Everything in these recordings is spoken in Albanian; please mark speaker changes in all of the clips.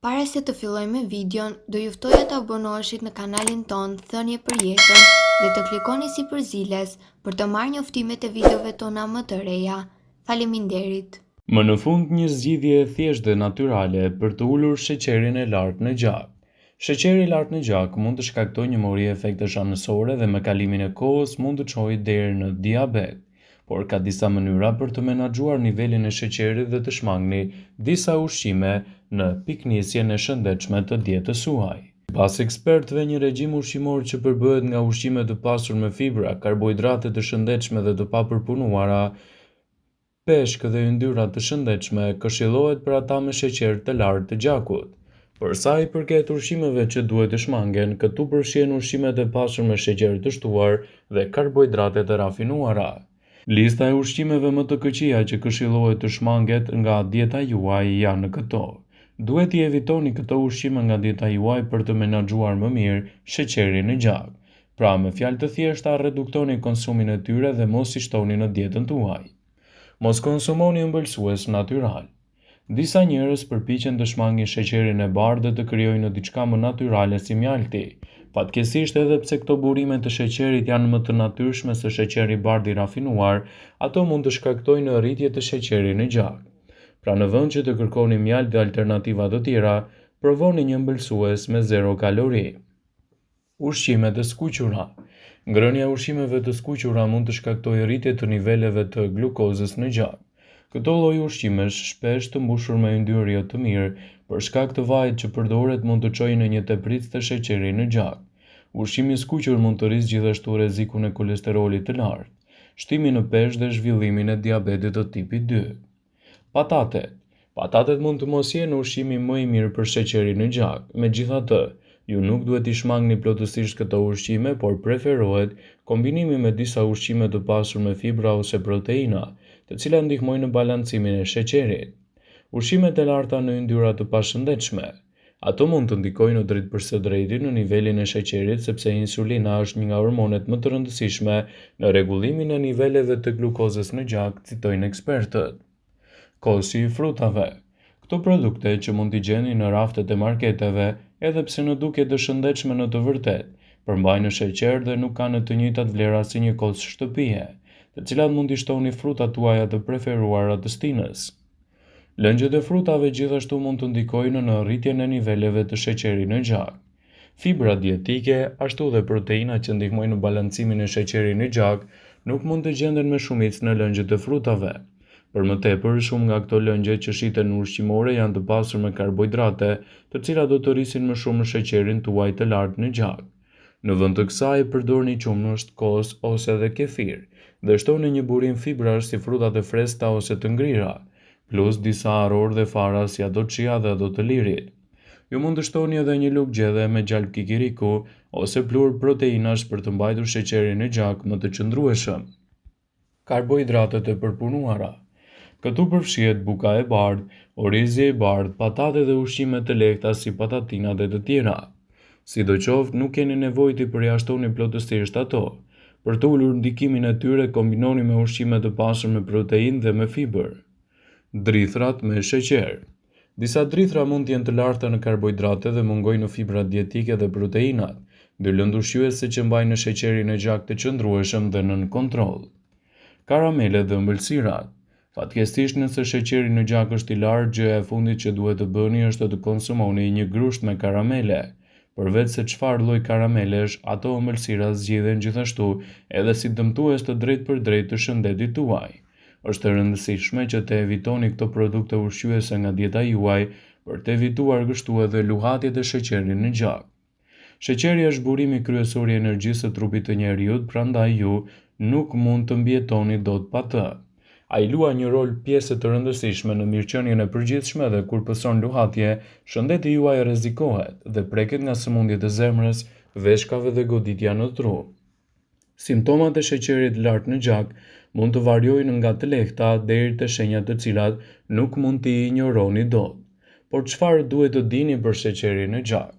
Speaker 1: Para se të fillojmë me videon, do ju ftoja të abonoheshit në kanalin tonë Thënie për Jetën dhe të klikoni sipër ziles për të marrë njoftimet e videove tona më të reja. Faleminderit!
Speaker 2: Më në fund një zgjidhje e thjeshtë dhe natyrale për të ulur sheqerin e lartë në gjak. Sheqeri i lartë në gjak mund të shkaktojë një mori efektesh anësore dhe me kalimin e kohës mund të çojë deri në diabet. Por ka disa mënyra për të menaxhuar nivelin e sheqerit dhe të shmangni disa ushqime në pikënisjen e shëndetshme të dietës suaj. Sipas ekspertëve, një regjim ushqimor që përbëhet nga ushqime të pasur me fibra, karbohidrate të shëndetshme dhe të papërpunuara, peshk dhe yndyra të shëndetshme, këshillohet për ata me sheqer të lartë të gjakut. Për sa i përket ushqimeve që duhet të shmangen, këtu përfshihen ushqimet e pasur me sheqer të shtuar dhe karbohidratet e rafinuara. Lista e ushqimeve më të këqija që këshillohet të shmanget nga dieta juaj janë këto. Duhet t'i evitoni këto ushqime nga dieta juaj për të menaxhuar më mirë sheqerin në gjak. Pra, me fjalë të thjeshta, reduktoni konsumin e tyre dhe mos i shtoni në dietën tuaj. Mos konsumoni ëmbëlsues natyral. Disa njerëz përpiqen të shmangin sheqerin e bardhë dhe të krijojnë diçka më natyrale si mjalti. Fatkeqësisht edhe pse këto burime të sheqerit janë më të natyrshme se sheqeri i bardhë i rafinuar, ato mund të shkaktojnë rritje të sheqerit në gjak. Pra në vend që të kërkoni mjaltë dhe alternativa të tjera, provoni një ëmbëlsues me zero kalori. Ushqimet e skuqura. Ngrënia e ushqimeve të skuqura mund të shkaktojë rritje të niveleve të glukozës në gjak. Këto lloj ushqimesh, shpesh të mbushur me yndyrë jo të mirë, për shkak të vajit që përdoret mund të çojë në një tepricë të sheqerit në gjak. Ushqimi i skuqur mund të rrisë gjithashtu rrezikun e kolesterolit të lartë, shtimin në peshë dhe zhvillimin e diabetit të tipit 2. Patatet. Patatet mund të mos jenë ushqimi më i mirë për sheqerin në gjak. Megjithatë, ju nuk duhet t'i shmangni plotësisht këto ushqime, por preferohet kombinimi me disa ushqime të pasur me fibra ose proteina, të cilat ndihmojnë në balancimin e sheqerit. Ushqimet e larta në yndyra të pashëndetshme. Ato mund të ndikojnë drejtpërsëdrejti në nivelin e sheqerit sepse insulina është një nga hormonet më të rëndësishme në rregullimin e niveleve të glukozës në gjak, citojnë ekspertët. Kosi i frutave. Këto produkte që mund t'i gjeni në raftet e marketeve, edhe pse në dukje të shëndetshme në të vërtetë, përmbajnë sheqer dhe nuk kanë të njëjtat vlera si një kos shtëpie, të cilat mund t'i shtoni frutat tuaja të preferuara të stinës. Lëngjet e frutave gjithashtu mund të ndikojnë në rritjen e niveleve të sheqerit në gjak. Fibra dietike, ashtu dhe proteinat që ndihmojnë në balancimin e sheqerit në gjak, nuk mund të gjenden me shumicë në lëngjet e frutave. Për më tepër, shumë nga këto lëngje që shiten në ushqimore janë të pasur me karbohidrate, të cilat do të rrisin më shumë sheqerin tuaj të lartë në gjak. Në vend të kësaj, përdorni qumësht, kos ose edhe kefir dhe shtoni një burim fibrash si frutat e freskëta ose të ngrira, plus disa arrorë dhe fara si ato chia dhe ato të lirit. Ju mund të shtoni edhe një lugë gjelle me gjalpë kikiriku ose pluhur proteinash për të mbajtur sheqerin në gjak më të qëndrueshëm. Karbohidratet e përpunuara. Këtu përfshihet buka e bardhë, orizi i bardhë, patate dhe ushqime të lehta si patatinat e të tjera. Sidoqoftë, nuk keni nevojë t'i përjashtoni plotësisht ato. Për të ulur ndikimin e tyre, kombinoni me ushqime të pasur me proteinë dhe me fibër. Drithërat me sheqer. Disa drithëra mund të jenë të larta në karbohidrate dhe mungojnë në fibrat dietike dhe proteinat, dy lëndë ushqyese që mbajnë sheqerin në gjak të qëndrueshëm dhe nën kontroll. Karamelet dhe ëmbëlsirat. Fatkeqësisht nëse sheqeri në gjak është i lartë, gjëja e fundit që duhet të bëni është të konsumoni një grusht me karamele. Përveç se çfarë lloj karamelesh, ato ëmbëlsira zgjidhen gjithashtu edhe si dëmtues të drejtpërdrejtë të shëndetit tuaj. Është e rëndësishme që të evitoni këto produkte ushqyese nga dieta juaj për të evituar kështu edhe luhatjet e sheqerit në gjak. Sheqeri është burimi kryesor i energjisë së trupit të njeriut, prandaj ju nuk mund të mbijetoni dot pa të. Ai luan një rol pjesë të rëndësishme në mirëqenien e përgjithshme dhe kur pëson luhatje, shëndeti juaj rrezikohet dhe preket nga sëmundjet e zemrës, veshkave dhe goditja në tru. Simptomat e sheqerit të lartë në gjak mund të variojnë nga të lehta deri te shenjat të cilat nuk mund t'i injoroni dot. Por çfarë duhet të dini për sheqerin në gjak?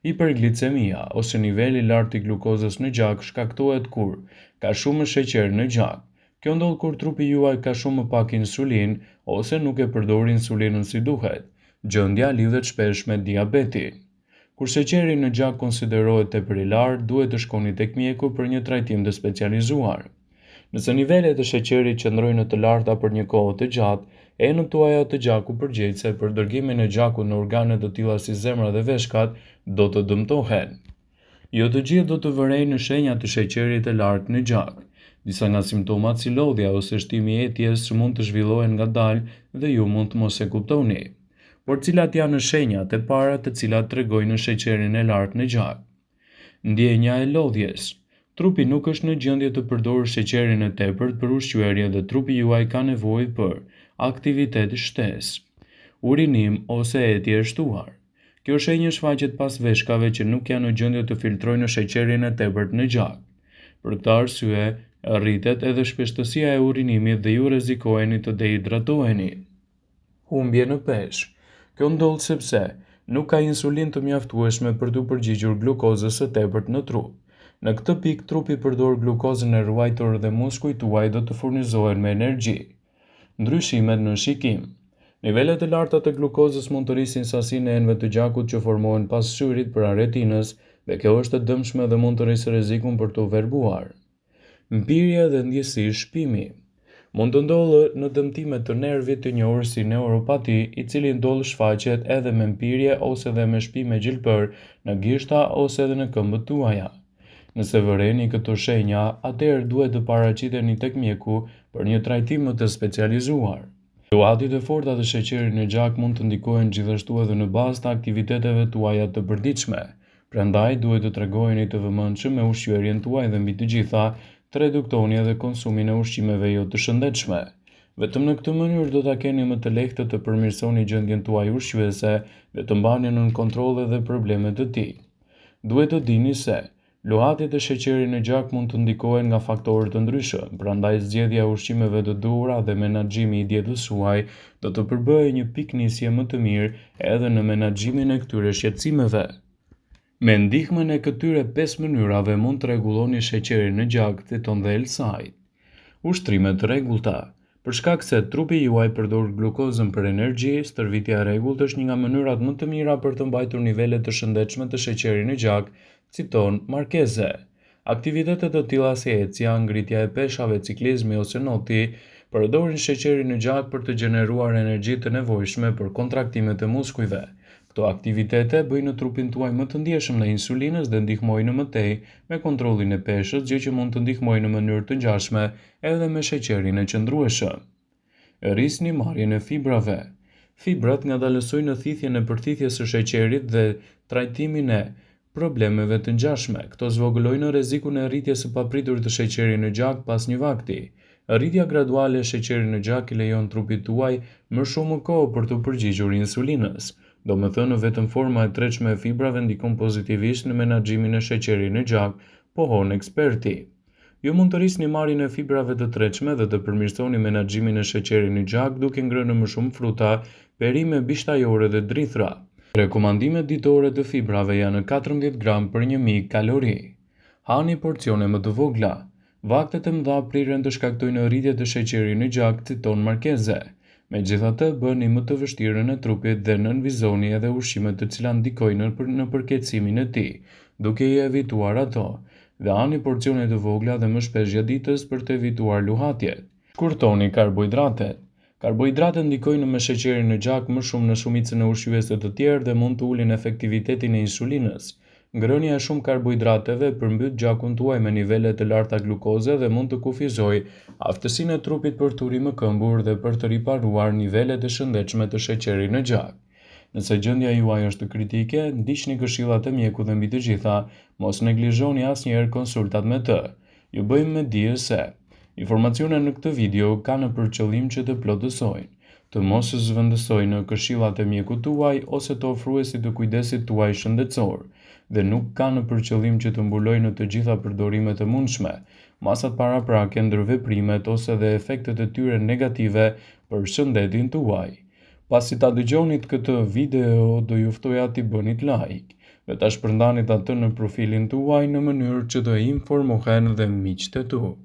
Speaker 2: Hiperglicemia ose niveli i lartë i glukozës në gjak shkaktohet kur ka shumë sheqer në gjak. Kjo ndodh kur trupi juaj ka shumë më pak insulinë ose nuk e përdor insulinën si duhet. Gjendja lidhet shpesh me diabetin. Kur sheqeri në gjak konsiderohet tepër i lartë, duhet të shkoni tek mjeku për një trajtim të specializuar. Nëse nivelet e sheqerit qëndrojnë të larta për një kohë të gjatë, enët tuaja të gjakut përgjegjëse për dërgimin e gjakut në organe të tilla si zemra dhe veshkat do të dëmtohen. Jo të gjithë do të vërejnë shenja të sheqerit të lartë në gjak. Disa nga simptomat si lodhja ose shtimi i etjes mund të zhvillohen ngadalë dhe ju mund të mos e kuptoni. Por cilat janë shenjat e para të cilat tregojnë sheqerin e lartë në gjak? Ndjenja e lodhjes. Trupi nuk është në gjendje të përdorë sheqerin e tepërt për ushqyerje dhe trupi juaj ka nevojë për aktivitet shtesë. Urinim ose etje e shtuar. Kjo shenjë shfaqet pas veshkave që nuk janë në gjendje të filtrojnë sheqerin e tepërt në gjak. Për këtë arsye, rritet edhe shpeshtësia e urinimit dhe ju rrezikoheni të dehidratoheni. Humbje në peshë. Kjo ndodh sepse nuk ka insulinë të mjaftueshme për t'u përgjigjur glukozës së tepërt në trup. Në këtë pikë trupi përdor glukozën e ruajtur dhe muskujt tuaj do të furnizohen me energji. Ndryshimet në shikim. Nivelet e larta të glukozës mund të rrisin sasinë e enëve të gjakut që formohen pas syrit pra retinës dhe kjo është e dëmshme dhe mund të rrisë rrezikun për t'u verbuar. Mpirje dhe ndjesi shpimi. Mund të ndodhë në dëmtime të nervit të njohur si neuropati, i cili ndodh shfaqet edhe me mpirje ose dhe me shpime gjilpërë në gishta ose edhe në këmbët tuaja. Nëse vëreni këto shenja, atëherë duhet të paraqiteni tek mjeku për një trajtim më të specializuar. Luhatjet e forta të sheqerit në gjak mund të ndikohen gjithashtu edhe në bazë të aktiviteteve tuaja të përditshme. Prandaj duhet të tregoheni të vëmendshëm me ushqyerjen tuaj dhe mbi të gjitha, të reduktoni edhe konsumin e ushqimeve jo të shëndetshme. Vetëm në këtë mënyrë do ta keni më të lehtë të përmirësoni gjendjen tuaj ushqyese dhe të mbani nën kontroll edhe problemet e tij. Duhet të dini se, luhatjet e sheqerit në gjak mund të ndikohen nga faktorë të ndryshëm, prandaj zgjedhja e ushqimeve të duhura dhe menaxhimi i dietës suaj do të përbëjë një pikënisje më të mirë edhe në menaxhimin e këtyre shqetësimeve. Me ndihmën e këtyre 5 mënyrave mund të rregulloni sheqerin në gjak, citon The Health Ushtrime të rregullta. Për shkak se trupi juaj përdor glukozën për energji, stërvitja e rregullt është një nga mënyrat më të mira për të mbajtur nivele të shëndetshme të sheqerit në gjak, citon Marchese. Aktivitete të tilla si ecja, ngritja e peshave, ciklizmi ose noti, përdorin sheqerin në gjak për të gjeneruar energji të nevojshme për kontraktimet e muskujve. Këto aktivitete bëjnë trupin tuaj më të ndjeshëm ndaj insulinës dhe ndihmojnë më tej me kontrollin e peshës, gjë që mund të ndihmojë në mënyrë të ngjashme edhe me sheqerin e qëndrueshëm. Rrisni marrjen e fibrave. Fibrat ngadalësojnë thithjen e përthithjes së sheqerit dhe trajtimin e problemeve të ngjashme. Këto zvogëlojnë rrezikun e rritjes së papritur të sheqerit në gjak pas një vakti. Rritja graduale e sheqerit në gjak i lejon trupit tuaj më shumë kohë për t'u përgjigjur insulinës. Domethënë vetëm forma e tretshme e fibrave ndikon pozitivisht në menaxhimin e sheqerit në gjak, pohon eksperti. Ju mund të rrisni marrjen e fibrave të tretshme dhe të përmirësoni menaxhimin e sheqerit në gjak duke ngrënë më shumë fruta, perime bishtajore dhe drithëra. Rekomandimet ditore të fibrave janë 14 gram për 1000 kalori. Hani porcione më të vogla. Vaktet e mëdha priren të shkaktojnë rritje të sheqerit në gjak, citon Marchese. Megjithatë, bëni më të vështirën e trupit dhe nënvizoni edhe ushqimet të cilat ndikojnë në përkeqësimin e tij, duke i evituar ato. Dhe hani porcione të vogla dhe më shpesh gjatë ditës për të evituar luhatjet. Shkurtoni karbohidratet. Karbohidratet ndikojnë me sheqerin në gjak më shumë në shumicën e ushqyesve të tjerë dhe mund të ulin efektivitetin e insulinës. Ngrënia e shumë karbohidrateve përmbyt gjakun tuaj me nivele të larta glukoze dhe mund të kufizojë aftësinë e trupit për t'u rimëkëmbur dhe për të riparuar nivelet e shëndetshme të sheqerit në gjak. Nëse gjendja juaj është kritike, ndiqni këshillat e mjekut dhe mbi të gjitha, mos neglizhoni asnjëherë konsultat me të. Ju bëjmë me dije se informacionet në këtë video kanë për qëllim që të plotësojnë, të mos zvendësojnë këshillat e mjekut tuaj ose të ofruesit të kujdesit tuaj shëndetësor dhe nuk kanë për qëllim që të mbulojnë të gjitha përdorimet e mundshme, masat paraprake, ndërveprimet ose dhe efektet e tyre negative për shëndetin tuaj. Pasi ta dëgjonit këtë video, do ju ftoja t'i bënit like dhe ta shpërndanit atë në profilin tuaj në mënyrë që të informohen dhe miqtë e tu.